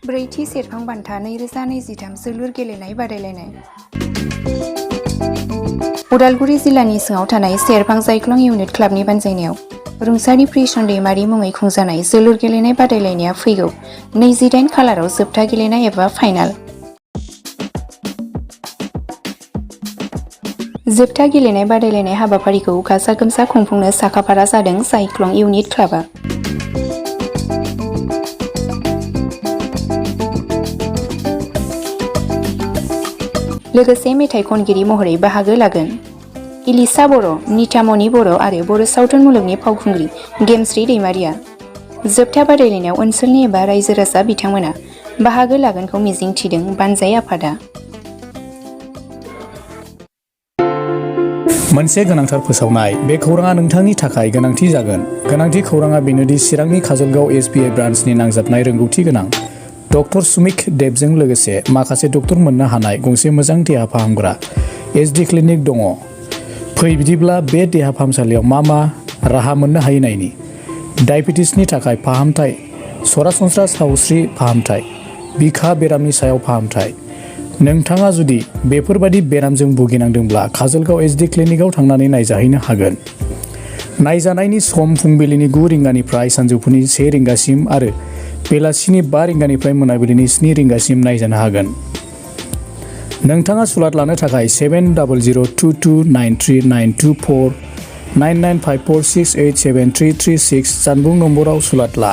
ब्रैथि सेरफां बान्था 2023 जोलुर गेलेनाय बादायलायनाय। उदालगुरि जिल्लानि सिङाव थानाय सेरफां जायख्लं इउनिट क्लाबनि बानजायनायाव रुंसारि प्रिसन दैमारि मुङै खुंजानाय जोलुर गेलेनाय बादायलायनाया फैगौ 28 खालाराव जोबथा गेलेनाय एबा फाइनाल। जोबथा गेलेनाय बादायलायनाय हाबाफारिखौ गाजा गोमजा खुंफुंनो साखाफारा जादों जायख्लं इउनिट क्लाबा। लोगोसे मेथाइ खनगिरि महरै बाहागो लागोन इलिसा बर', नितामनि बर' आरो बर' सावथुन मुलुगनि फावखुंग्रि गेमस्रि दैमारिया। जोबथा बादायलायनायाव ओनसोलनि एबा रायजो राजा बिथांमोना बाहागो लागोनखौ मिजिं थिदों बानजाय आफादा। मोनसे गोनांथार फोसावनाय। बे खौराङा नोंथांनि थाखाय गोनांथि जागोन। गोनांथि खौराङा बेनोदि चिरांनि काजलगाव SBI ब्रान्चनि नांजाबनाय रोंगौथि गोनां डक्टर सुमिक देबजों लोगोसे माखासे डक्टर मोननो हानाय गंसे मोजां देहा फाहामग्रा SD क्लिनिक दङ। फै बिदिब्ला बे देहा फाहामसालियाव मा राहा मोननो हायो नायनि। डायबेटिसनि थाखाय फाहामथाय, सरासनस्रा सावस्रि फाहामथाय, बिखा बेरामनि सायाव फाहामथाय। नोंथाङा जुदि बेफोरबादि बेरामजों भुगिनांदोंब्ला काजलगाव SD क्लिनिकआव थांनानै नायजाहैनो हागोन। नायजानायनि सम फुंबिलिनि 9 रिंगानिफ्राय सानजौफुनि 1 रिंगासिम आरो बेलासिनि 5 रिंगानिफ्राय मोनाबिलिनि 7 रिंगासिम नायजानो हागोन। नोंथाङा सुलाद लानो थाखाय 7002293924 9954687336 जानबुं नम्बराव सुलाद ला।